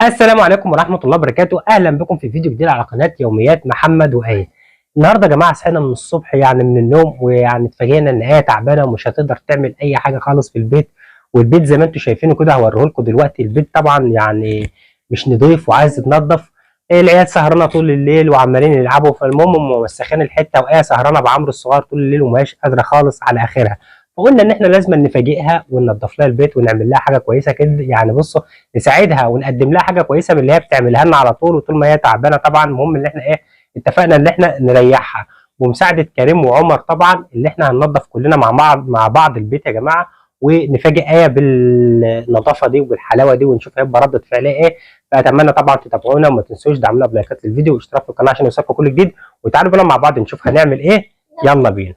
السلام عليكم ورحمة الله وبركاته. أهلا بكم في فيديو جديد على قناة يوميات محمد وآية. النهاردة يا جماعة صحينا من الصبح يعني من النوم، ويعني اتفاجئنا إن آية تعبانة ومش هتقدر تعمل أي حاجة خالص في البيت. والبيت زي ما انتم شايفينه كده هوريه لكم دلوقتي. البيت طبعا يعني مش نضيف وعايز يتنضف. العيال سهرانة طول الليل وعمالين يلعبوا، فالمهم هم موسخين الحتة، وآية سهرانة بعمرو الصغير طول الليل وماهيش قادرة خالص على آخرها. فقلنا إن احنا لازم نفاجئها وننضف لها البيت ونعمل لها حاجة كويسة كده، يعني بصوا نساعدها ونقدم لها حاجة كويسة من اللي هي بتعملها لنا على طول وطول ما هي تعبانة. طبعا المهم ان احنا ايه، اتفقنا ان احنا نريحها ومساعدة كريم وعمر طبعا، اللي احنا هننظف كلنا مع بعض البيت يا جماعة، ونفاجئ ايه بالنظافة دي وبالحلاوه دي، ونشوف هيبقى رده فعلها ايه. فاتمنى طبعا تتابعونا وما تنسوش دعمنا بلايكات للفيديو واشتراك في القناة عشان يوصلكم كل جديد. وتعالوا بينا مع بعض نشوف هنعمل ايه، يلا بينا.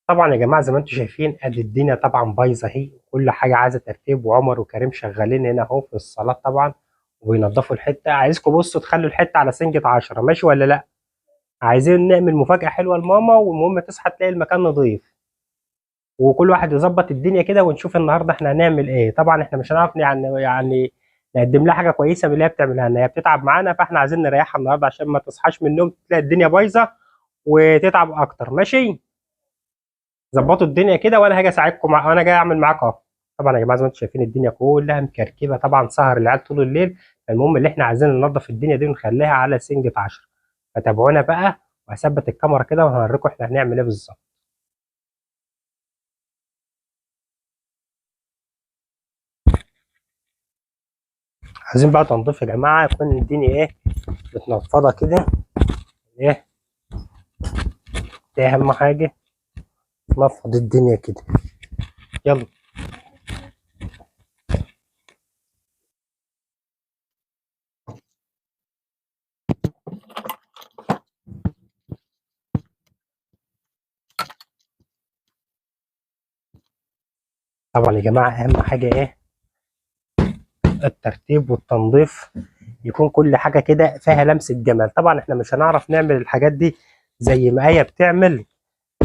طبعا يا جماعة زي ما انتم شايفين ادي الدنيا طبعا بايظة اهي، كل حاجة عايزه ترتيب، وعمر وكريم شغالين هنا اهو في الصالات طبعا وبينضفوا الحتة. عايزكم بصوا تخلوا الحتة على سنجة 10، ماشي ولا لا؟ عايزين نعمل مفاجاة حلوة لماما، والمهم تصحى تلاقي المكان نظيف، وكل واحد يظبط الدنيا كده، ونشوف النهارده احنا هنعمل ايه. طبعا احنا مش هنعرف يعني نقدم لها حاجة كويسة من اللي هي بتعملها لنا، هي بتتعب معانا، فاحنا عايزين نريحها النهارده عشان ما تصحاش من النوم تلاقي الدنيا بايظة وتتعب اكتر. ماشي، ظبطوا الدنيا كده وانا هاجي اساعدكم وانا جاي اعمل معاكم اهو. طبعا يا جماعة زي ما انتم شايفين الدنيا كلها مكركبه، طبعا سهر العيال طول الليل. المهم اللي احنا عايزين ننظف الدنيا دي ونخليها على سنجة 10. فتابعونا بقى، وهثبت الكاميرا كده وهوريكم احنا هنعمل ايه بالظبط. عايزين بقى تنظيف يا جماعة، يكون الدنيا ايه متنفضه كده، ايه ده اهم حاجة، نفض الدنيا كده. يلا طبعا يا جماعة اهم حاجة ايه، الترتيب والتنظيف، يكون كل حاجة كده فيها لمسه جمال. طبعا احنا مش هنعرف نعمل الحاجات دي زي ما آية بتعمل،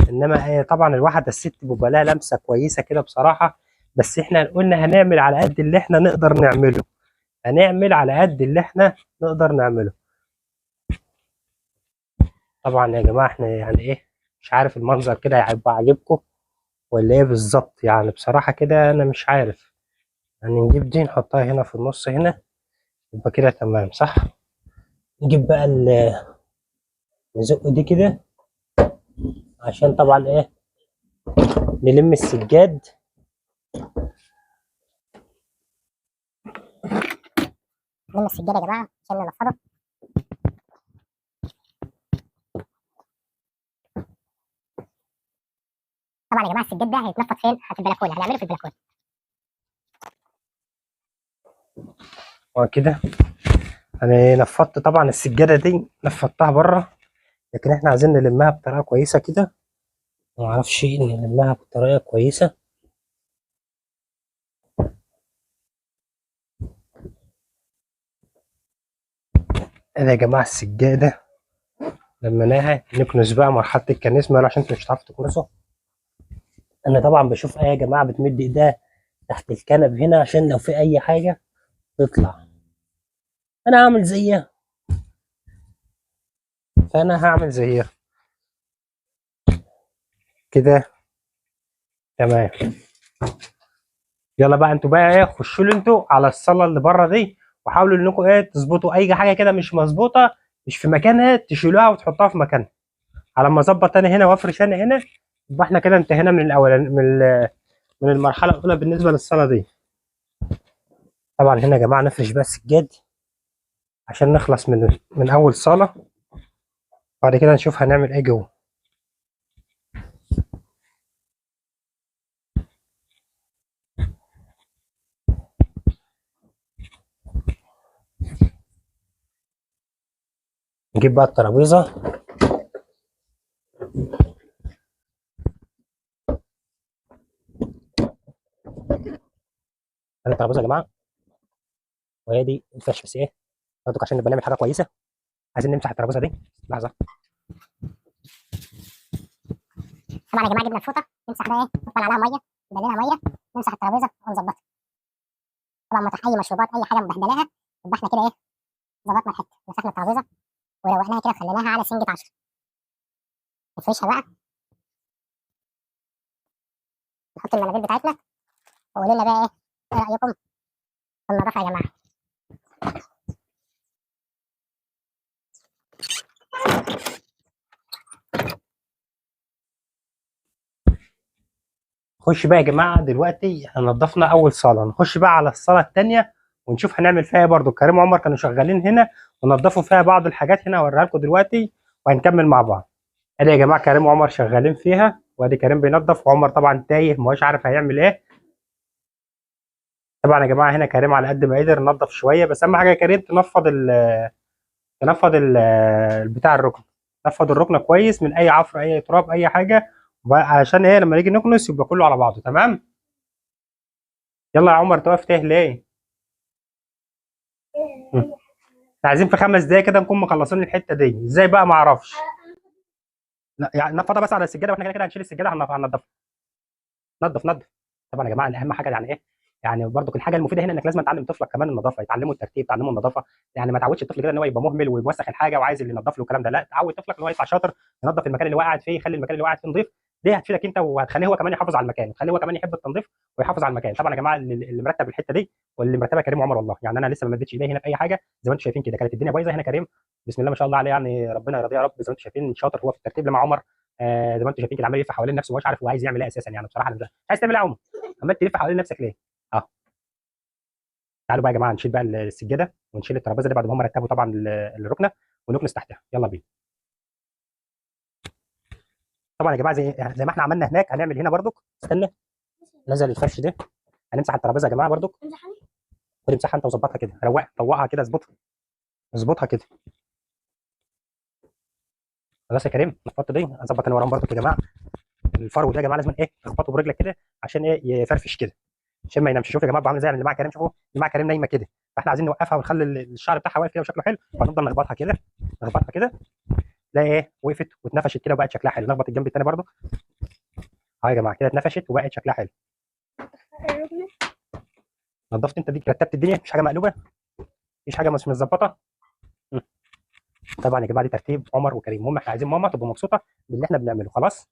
انما آية طبعا الواحدة الست بيبقى لها لمسه كويسة كده بصراحة، بس احنا قلنا هنعمل على قد اللي احنا نقدر نعمله، هنعمل على قد اللي احنا نقدر نعمله. طبعا يا جماعة احنا يعني ايه، مش عارف المنظر كده هيبقى عاجبكم ولا ايه بالظبط، يعني بصراحة كده انا مش عارف. يعني نجيب دي نحطها هنا في النص هنا، يبقى كده تمام صح؟ نجيب بقى نزق دي كده عشان طبعا ايه نلم السجاد. نلم السجاد يا جماعة عشان ننفضه. طبعا يا جماعة السجاد ده هيتنفض فين؟ في البلكونه، هنعمله في البلكونه. وكده انا نفضت طبعا السجادة دي، نفضتها بره، لكن احنا عايزين نلمها بطريقة كويسة كده. ما اعرفش ايه نلمها بطريقة كويسة. ادي يا جماعة السجادة لميناها، نكنس بقى مرحلة الكنس عشان انتوا مش هتعرفوا تكنسوا. انا طبعا بشوف ايه يا جماعة بتمد ايديها تحت الكنب هنا عشان لو في اي حاجة تطلع. انا هعمل زيها، فانا هعمل زيها كده تمام. يلا بقى انتوا بقى ايه، خشوا لي انتوا على الصاله اللي بره دي، وحاولوا انكم ايه تظبطوا اي حاجة كده مش مظبوطة مش في مكانها، تشيلوها وتحطوها في مكانها. على ما اظبط انا هنا وافرش انا هنا، يبقى احنا كده انتهينا من الاولاني، من المرحلة الاولى بالنسبة للصاله دي. طبعا هنا يا جماعة نفرش بس السجاد عشان نخلص من اول صاله، بعد كده نشوف هنعمل ايه جوه. نجيب بقى الترابيزة. ادي الترابيزة يا جماعة، وهي دي الفرش، بس ايه برضك عشان نبقى نعمل حاجة كويسة عايزين نمسح الترابيزة دي. لحظة. طبعا يا جماعة جبنا الفوطه نمسح بقى ايه، نحط عليها مية، نبللها مية، نمسح الترابيزة ونظبطها. طبعا مطرح اي مشروبات اي حاجة مبهدلاها يبقى احنا كده ايه ظبطنا الحتة، مسحنا الترابيزة وروقناها كده وخليناها على سنجة 10. نفرشها بقى، نحط المناديل بتاعتنا، وقولوا لنا بقى ايه رايكم في النظافة يا جماعة. نخش بقى يا جماعة دلوقتي، احنا نضفنا اول صاله، نخش بقى على الصاله الثانية ونشوف هنعمل فيها ايه. برضو كريم وعمر كانوا شغالين هنا ونضفوا فيها بعض الحاجات هنا، هوريها لكم دلوقتي وهنكمل مع بعض. ادي يا جماعة كريم وعمر شغالين فيها، وادي كريم بينضف وعمر طبعا تايه ما هوش عارف هيعمل ايه. طبعا يا جماعة هنا كريم على قد ما قدر نضف شوية، بس اهم حاجة يا كريم تنفض ال تنفض ال بتاع الركن، نفض الركنه كويس من اي عفر اي تراب اي حاجة، علشان ايه لما نيجي نكنس يبقى كله على بعضه. تمام. يلا يا عمر توقف تايه ليه؟ احنا عايزين في 5 دقايق كده نكون مخلصين الحتة دي، ازاي بقى ما اعرفش. لا يعني نفضها بس على السجادة، واحنا كده كده هنشيل السجادة هننضفها. نضف نضف. طبعا يا جماعة اهم حاجة يعني ايه؟ يعني برضو الحاجة المفيدة هنا انك لازم تعلم طفلك كمان النظافة، يتعلمه الترتيب، تعلمه النظافة، يعني ما تعودش الطفل كده ان هو يبقى مهمل ويوسخ الحاجة وعايز اللي ينظف له الكلام ده، لا تعود طفلك ان هو يطلع شاطر، ينظف المكان اللي هو قاعد فيه، يخلي المكان اللي هو قاعد فيه نظيف. دي هتفيدك انت وهتخليه هو كمان يحافظ على المكان، وتخليه هو كمان يحب التنظيف ويحافظ على المكان. طبعا يا جماعة اللي مرتب الحتة دي واللي مرتبها كريم وعمر والله، يعني انا لسه ما مديتش ايدي هنا في اي حاجة، زي ما انتم شايفين كده كانت الدنيا بايظة هنا. كريم بسم الله ما شاء الله عليه، يعني ربنا يرضيه يا رب، زي ما انتم شايفين شاطر هو في الترتيب. لما عمر زي ما انتم شايفين كده عمال يلف حوالين نفسه ومش عارف هو عايز يعمل ايه اساسا، يعني بصراحة انا عايز تعمل ايه يا عمر؟ عمال تلف حوالين نفسك ليه؟ تعالوا بقى يا جماعة نشيل بقى السجادة ونشيل الترابيزة دي بعد ما هم رتبوا طبعا الركنه ونكنس تحتها. يلا بينا. طبعا يا جماعة زي ما احنا عملنا هناك هنعمل هنا برضك. استنى نزل الفرش ده، هنمسح الترابيزة يا جماعة برضك. خد امسحها انت وظبطها كده، روقها طوقها كده، اظبطها اظبطها كده. خلاص يا كريم نفضت دي، اظبط انا وراهم برضك يا جماعة. الفرو ده يا جماعة لازم ايه تخبطه برجلك كده عشان ايه يفرفش كده عشان ما ينامش. شوف يا جماعة بعمل زي اللي مع كريم، شوفوا اللي مع كريم نايمة كده، فاحنا عايزين نوقفها ونخلي الشعر بتاعها واقف كده وشكله حلو، فهنفضل نخبطها كده نخبطها كده، تلاقي ايه وقفت واتنفشت كده وبقت شكلها حلو. نخبط الجنب الثاني برده اهو يا جماعة كده، اتنفشت وبقت شكلها حلو. نظفت انت دي، رتبت الدنيا، مفيش حاجة مقلوبة، مفيش حاجة مش متظبطه. طبعا يا جماعة دي ترتيب عمر وكريم. المهم احنا عايزين ماما تبقى مبسوطة باللي احنا بنعمله. خلاص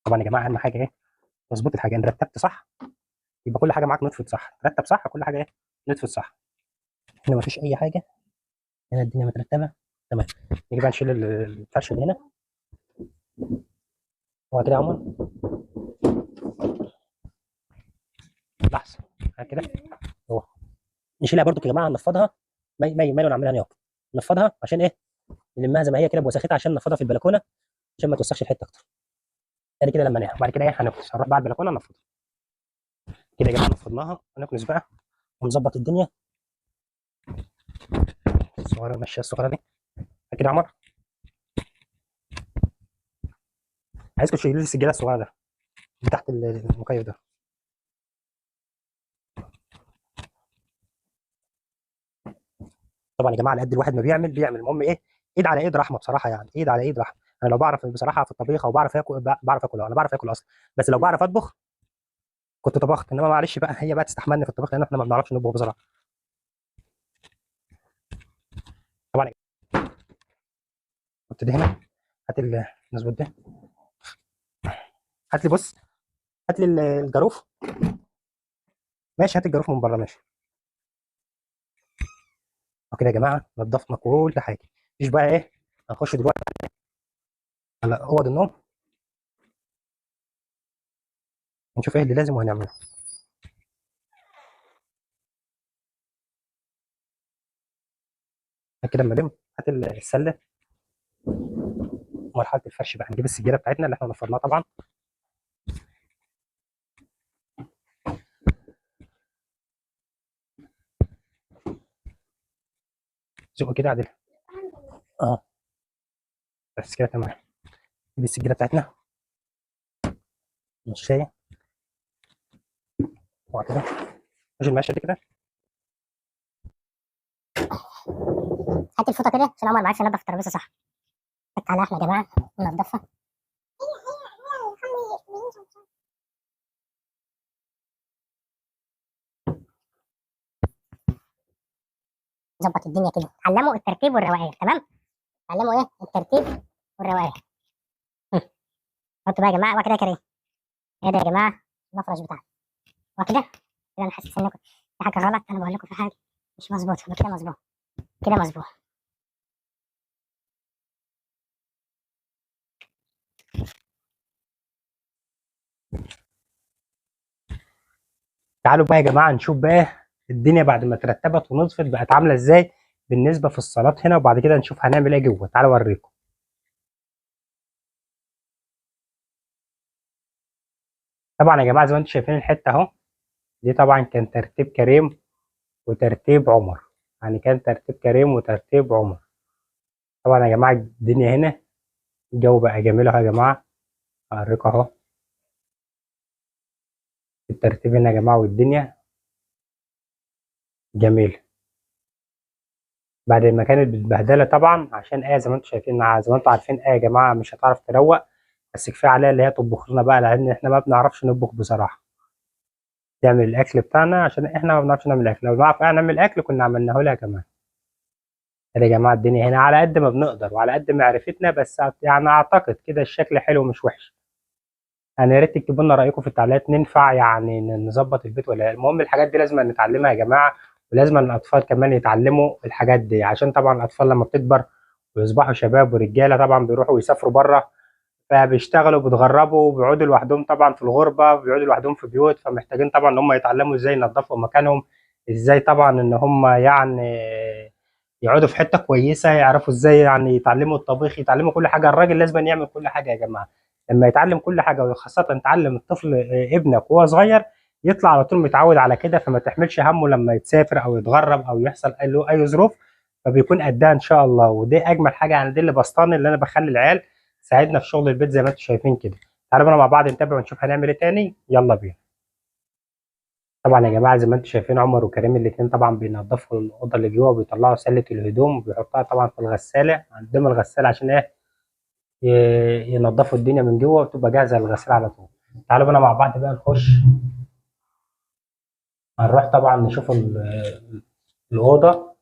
طبعا يا جماعة اهم حاجة ايه تظبط الحاجة، ان رتبت صح يبقى كل حاجة معاك نطفت صح، ترتب صح كل حاجة ايه نطفت صح. هنا مفيش اي حاجة، هنا الدنيا مترتبة تمام. نيجي بقى نشيل الفرش اللي هنا. هو كده يا عمر، لحظة كده اهو نشيلها برضو يا جماعة، ننفضها مايل ونعملها نياق، ننفضها عشان ايه نلمها زي ما هي كده بوساختها عشان ننفضها في البلكونه عشان ما توسخش الحتة اكتر. ادي كده لما ناخد بعد كده ايه هنكنس، هنروح بقى البلكونه ننفضها كده يا جماعة. نفضناها ونكنس بقى ونظبط الدنيا الصغيرة، المشية الصغيرة دي كده يا عمر. عايزكم تشيلوا لي السجادة الصغيرة ده من تحت المكيف ده. طبعا يا جماعة على قد الواحد ما بيعمل بيعمل، المهم ايه ايد على ايد رحمه بصراحة، يعني ايد على ايد رحمه. انا لو بعرف بصراحة في الطبيخ او بعرف اكل، بعرف اكل، انا بعرف اكل اصلا، بس لو بعرف اطبخ كنت طبخت، انما معلش بقى هي بقى تستحملني في الطبخ لان احنا ما بنعرفش نطبخ بصراحة. طبعا حط ده هنا، هات نظبط ده، هات لي بص، هات لي الجاروف. ماشي هات الجاروف من بره. ماشي وكده يا جماعة نضفنا كل حاجة. مفيش بقى ايه هنخش دلوقتي على اوض النوم نشوف ايه اللي لازم وهنعمله. كده اما نلم هات السلة. مرحلة الفرش بقى، هنجيب السجادة بتاعتنا اللي احنا نفضناها طبعا. زق كده عدل بس كده تمام. نجيب السجادة بتاعتنا مشايه وكده، ماشي المقشه دي كده. هات الفوطه كده عشان عمر ما عرفش ينضف الترابيزة صح. تعالى احنا يا جماعة ننضفها. نظبط الدنيا كده. اتعلموا الترتيب والروقان، تمام؟ اتعلموا ايه؟ الترتيب والروقان. حطوا بقى يا جماعة، وكده يا كريم. ادي يا جماعة المفرش بتاعنا. وكده كده انا حاسس انكم في حاجة غلط، انا بقول لكم في حاجة مش مظبوطة. كده مظبوط، كده مظبوط. تعالوا بقى يا جماعة نشوف بقى الدنيا بعد ما اترتبت ونظفت بقت عامله ازاي بالنسبة في الصالات هنا، وبعد كده نشوف هنعمل ايه جوه. تعالوا اوريكم. طبعا يا جماعة زي ما انتم شايفين الحتة اهو دي، طبعا كان ترتيب كريم وترتيب عمر، يعني كان ترتيب كريم وترتيب عمر. طبعا يا جماعة الدنيا هنا الجو بقى جميل اهو يا جماعة، اوريكم اهو الترتيب هنا يا جماعة، والدنيا جميلة بعد ما كانت متبهدله طبعا، عشان ايه زي ما انتم شايفين، زي ما انتم عارفين ايه يا جماعة مش هتعرف تروق، بس كفاية عليها اللي هي تطبخ لنا بقى، لان احنا ما بنعرفش نطبخ بصراحة. تعمل الاكل بتاعنا عشان احنا ما بنعرفش نعمل اكل، لو بنعرف نعمل اكل كنا عملناه لها كمان. يا جماعة الدنيا هنا على قد ما بنقدر وعلى قد معرفتنا، بس يعني اعتقد كده الشكل حلو مش وحش. يعني يا ريت تكتبوا لنا رايكم في التعليقات، ننفع يعني نظبط البيت ولا لا. المهم الحاجات دي لازم نتعلمها يا جماعة، ولازم الاطفال كمان يتعلموا الحاجات دي، عشان طبعا الاطفال لما بتكبر ويصبحوا شباب ورجاله طبعا بيروحوا ويسافروا بره، فبيشتغلوا وبيتغربوا وبيقعدوا لوحدهم طبعا في الغربة، وبيقعدوا لوحدهم في بيوت، فمحتاجين طبعا ان هم يتعلموا ازاي ينظفوا مكانهم، ازاي طبعا ان هم يعني يقعدوا في حتة كويسة، يعرفوا ازاي يعني يتعلموا الطبيخ، يتعلموا كل حاجة. الراجل لازم يعمل كل حاجة يا جماعة، لما يتعلم كل حاجة، وخاصة تعلم الطفل ابنك وهو صغير يطلع على طول متعود على كده، فما تحملش همه لما يتسافر او يتغرب او يحصل له اي ظروف، فبيكون قدها ان شاء الله. ودي اجمل حاجة يعني، دي اللي بسطاني اللي انا بخلي العيال تساعدنا في شغل البيت زي ما انتم شايفين كده. تعالوا بقى مع بعض نتابع ونشوف هنعمل ايه تاني، يلا بينا. طبعا يا جماعة زي ما انتم شايفين عمر وكريم الاثنين طبعا بينظفوا الاوضة اللي جوه، وبيطلعوا سله الهدوم وبيحطوها طبعا في الغسالة، عندهم الغسالة عشان ايه ينظفوا الدنيا من جوه وتبقى جاهزة للغسيل على طول. تعالوا بقى مع بعض بقى نخش، هنروح طبعا نشوف الاوضة،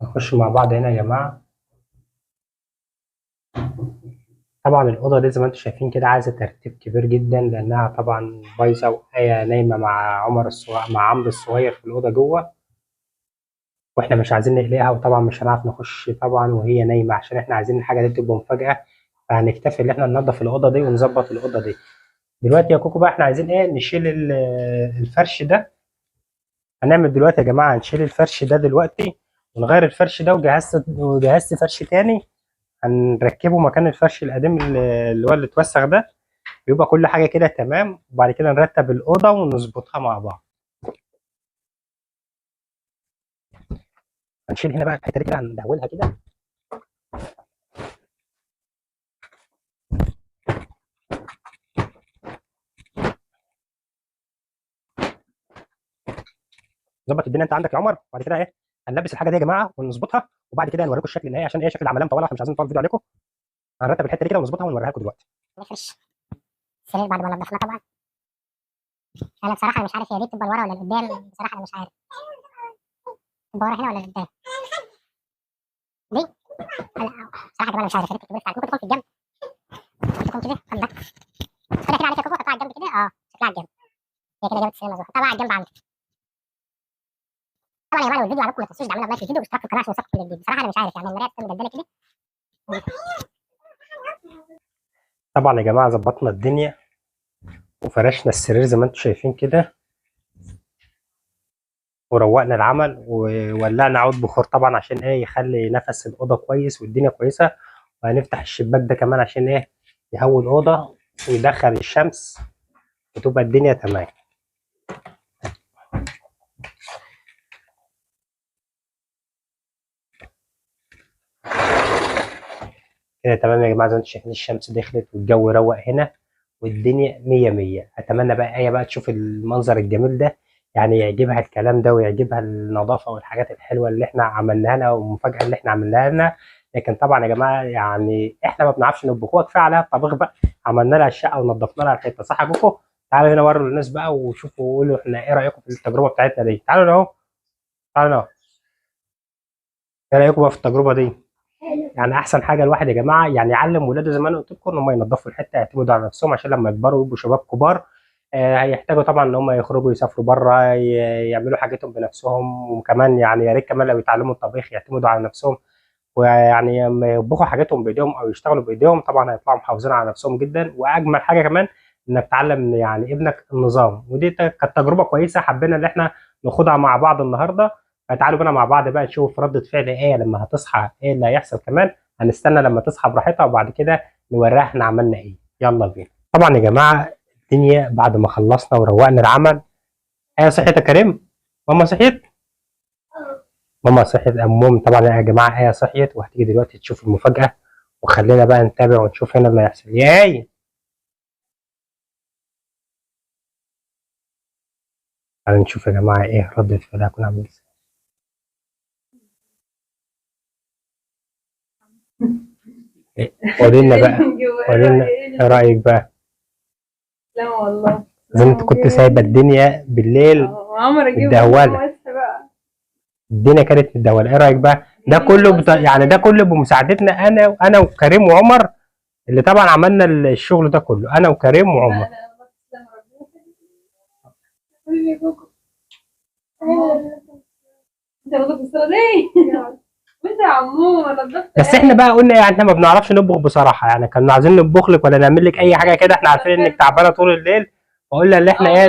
نخش مع بعض هنا يا جماعة. طبعا الاوضة دي زي ما انتم شايفين كده عايزه ترتيب كبير جدا، لانها طبعا بايظة، وآية نايمة مع عمر الصغير، مع عمرو الصغير في الاوضة جوه، واحنا مش عايزين نقلقها، وطبعا مش هنعرف نخش طبعا وهي نايمة، عشان احنا عايزين الحاجة دي تبقى مفاجاة، فهنكتفي ان احنا ننظف الاوضة دي ونظبط الاوضة دي. دلوقتي يا كوكو بقى احنا عايزين ايه؟ نشيل الفرش ده. هنعمل دلوقتي يا جماعة هنشيل الفرش ده دلوقتي ونغير الفرش ده، وجهزت فرش تاني هنركبه مكان الفرش القديم اللي هو اللي اتوسخ ده، بيبقى كل حاجة كده تمام. وبعد كده نرتب الاوضة ونظبطها مع بعض. هنشيل هنا بقى الحتة دي كده، هندهولها كده. ظبط الدنيا انت عندك يا عمر. وبعد كده ايه هنلبس الحاجة دي يا جماعة ونظبطها، وبعد كده هنوريكم الشكل النهائي، عشان ايه شكل العملية مطولة، احنا مش عايزين نطول الفيديو عليكم. هنرتب الحتة دي كده ونظبطها ونوريها لكم دلوقتي. نفرش السرير بعد ما نضفناه طبعا. انا بصراحة مش عارف هي دي بتبقى لورا ولا لقدام، بصراحة انا مش عارف تبقى ورا هنا ولا لقدام دي. انا بصراحة كمان مش عارف، يا ريت تكتبوا لي ممكن تكون في الجنب، ممكن تكون كده. خد ده خدها كده عليك يا كوكو، حطها على الجنب كده. شكلها على الجنب، هي كده جابت السرير مظبوط، حطها بقى على الجنب عندك. طبعا يا جماعة لو الفيديو عجبكم ما تنسوش تعملوا like للفيديو واشتراك في القناة عشان يوصلكم كل جديد. بصراحة انا مش عارف يعني المراية بتكون مدلدله كده. طبعا يا جماعة ظبطنا الدنيا وفرشنا السرير زي ما انتم شايفين كده، وروقنا العمل، وولعنا عود بخور طبعا عشان ايه يخلي نفس الاوضة كويس والدنيا كويسة. وهنفتح الشباك ده كمان عشان ايه يهوي الاوضة ويدخل الشمس وتبقى الدنيا تمام. كده تمام يا جماعة، زي ما انتم شايفين الشمس دخلت والجو روق هنا والدنيا مية مية. اتمنى بقى آية بقى تشوف المنظر الجميل ده، يعني يعجبها الكلام ده ويعجبها النظافة والحاجات الحلوة اللي احنا عملناها لها والمفاجاه اللي احنا عملناها لنا. لكن طبعا يا جماعة يعني احنا ما بنعرفش نطبخ، هو كفاية عليها الطبيخ بقى، عملنا لها الشقة ونظفنا لها الحتة، صح يا كوكو؟ تعالوا هنا وروا للناس بقى وشوفوا وقولوا احنا ايه رايكم في التجربة بتاعتنا دي. تعالوا اهو، تعالوا اهو. ايه رايكم بقى في التجربة دي؟ حلو. يعني احسن حاجة الواحد يا جماعة يعني يعلم ولاده زي ما انا قلت لكم ان هم ينظفوا الحتة، يعتمدوا على نفسهم، عشان لما يكبروا ويبقوا شباب كبار هيحتاجوا طبعا ان هم يخرجوا يسافروا بره، يعملوا حاجتهم بنفسهم. وكمان يعني يا ريت كمان لو يتعلموا الطبيخ يعتمدوا على نفسهم، ويعني لما يطبخوا حاجاتهم بايديهم او يشتغلوا بايديهم طبعا هيطلعوا محافظين على نفسهم جدا. واجمل حاجة كمان انك تعلم يعني ابنك النظام، ودي كانت تجربه كويسة حبينا ان احنا ناخدها مع بعض النهارده. فتعالوا بينا مع بعض بقى نشوف ردة فعل ايه لما هتصحى، ايه اللي هيحصل. كمان هنستنى لما تصحى براحتها وبعد كده نوريها احنا عملنا ايه. يلا بينا. طبعا يا جماعة الدنيا بعد ما خلصنا وروقنا العمل، ايه صحيت يا كريم؟ ماما صحيت؟ ماما صحيت. المهم طبعا يا جماعة ايه صحيت وهتيجي دلوقتي تشوف المفاجاة، وخلينا بقى نتابع ونشوف هنا اللي هيحصل. ياي تعالوا نشوف يا جماعة ايه ردة فعلها هتكون عامله ازاي. قولي لنا بقى، قولي لنا ايه رايك بقى؟ لا والله زي انت كنت سايبه الدنيا بالليل عمر اجيب متدهوله، الدنيا كانت متدهوله. ايه رايك بقى؟ ده كله يعني ده كله بمساعدتنا انا وكريم وعمر، اللي طبعا عملنا الشغل ده كله انا وكريم وعمر. بس احنا بقى قلنا يعني احنا ما بنعرفش نطبخ بصراحة، يعني كنا عايزين نطبخ لك ولا نعمل لك اي حاجة كده، احنا عارفين انك تعبانة طول الليل، فقلنا ان احنا ايه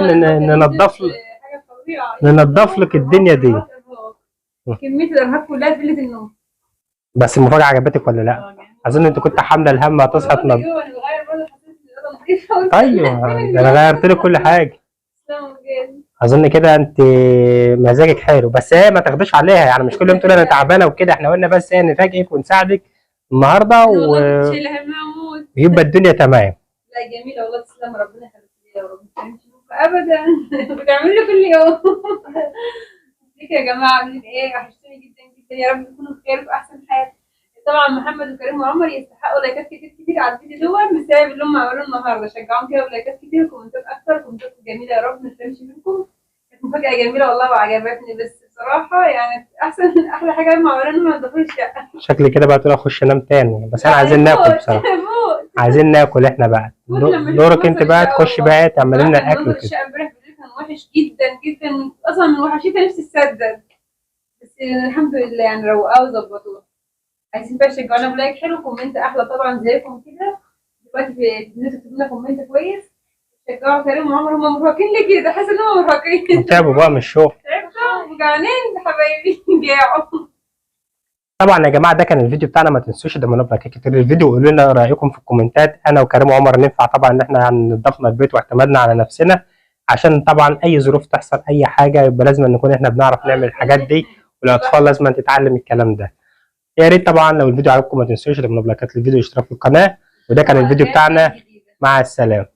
ننظف لك الدنيا دي. كمية الارهاق كلها في قلة النوم. بس المفاجاة عجبتك ولا لا؟ اظن انت كنت حامله الهم هتصحى تنظف. ايوه انا غيرت لك كل حاجة. اظن كده انت مزاجك حلو، بس هي ما تاخديش عليها، يعني مش كل يوم تقول انا تعبانة وكده. احنا قلنا بس ايه نفاجئك ونساعدك النهارده ويبقى الدنيا تمام. لا جميلة والله، تسلم، ربنا يخليك يا رب، ما تحرمش ابدا، بتعمل لي كل يوم. ازيك يا جماعة، عاملين ايه؟ وحشتوني جدا جدا، يا رب تكونوا بخير وفي احسن حال. طبعا محمد وكريم وعمر يستحقوا لايكات كتير كتير على الفيديو دوت بسبب اللي هم عملوه النهارده. شجعوهم كده بلايكات كتير وكومنتات اكتر، كومنتات جميلة يا رب ما نحرمش منكم. كانت مفاجاة جميلة والله وعجبتني، بس بصراحة يعني احسن احلى حاجة هم عملوها انهم ما نضفوش الشقة. شكلي كده بقى تقول اخش انام تاني، بس احنا عايزين ناكل بصراحة، عايزين ناكل احنا بقى. دورك انت بقى تخش بقى تعمل لنا الاكل وكده. الشقة امبارح بالليل كان وحش جدا جدا، اصلا من وحشتها نفسي تصدق، بس الحمد لله يعني روقوها وظبطوها. عايزين بقى تشجعونا ب like حلو، comment احلى طبعا زيكم كده. دلوقتي في لنا comment كويس، شجعوا كريم وعمر، هم مرهقين ليه كده؟ حاسه ان هم مرهقين، تعبوا بقى من الشغل، تعبوا وجعانين حبايبي، جاعوا. طبعا يا جماعة ده كان الفيديو بتاعنا، ما تنسوش تدعمونا بلايكات كتير للفيديو، وقولوا لنا رايكم في الكومنتات. انا وكريم وعمر ننفع طبعا ان احنا نضفنا البيت واعتمدنا على نفسنا، عشان طبعا اي ظروف تحصل اي حاجة يبقى لازم نكون احنا بنعرف نعمل الحاجات دي، والاطفال لازم تتعلم الكلام ده. يا ريت طبعا لو الفيديو عجبكم ما تنسوش تدعمونا بلايكات للفيديو واشتراك في القناة. وده كان الفيديو بتاعنا، مع السلامة.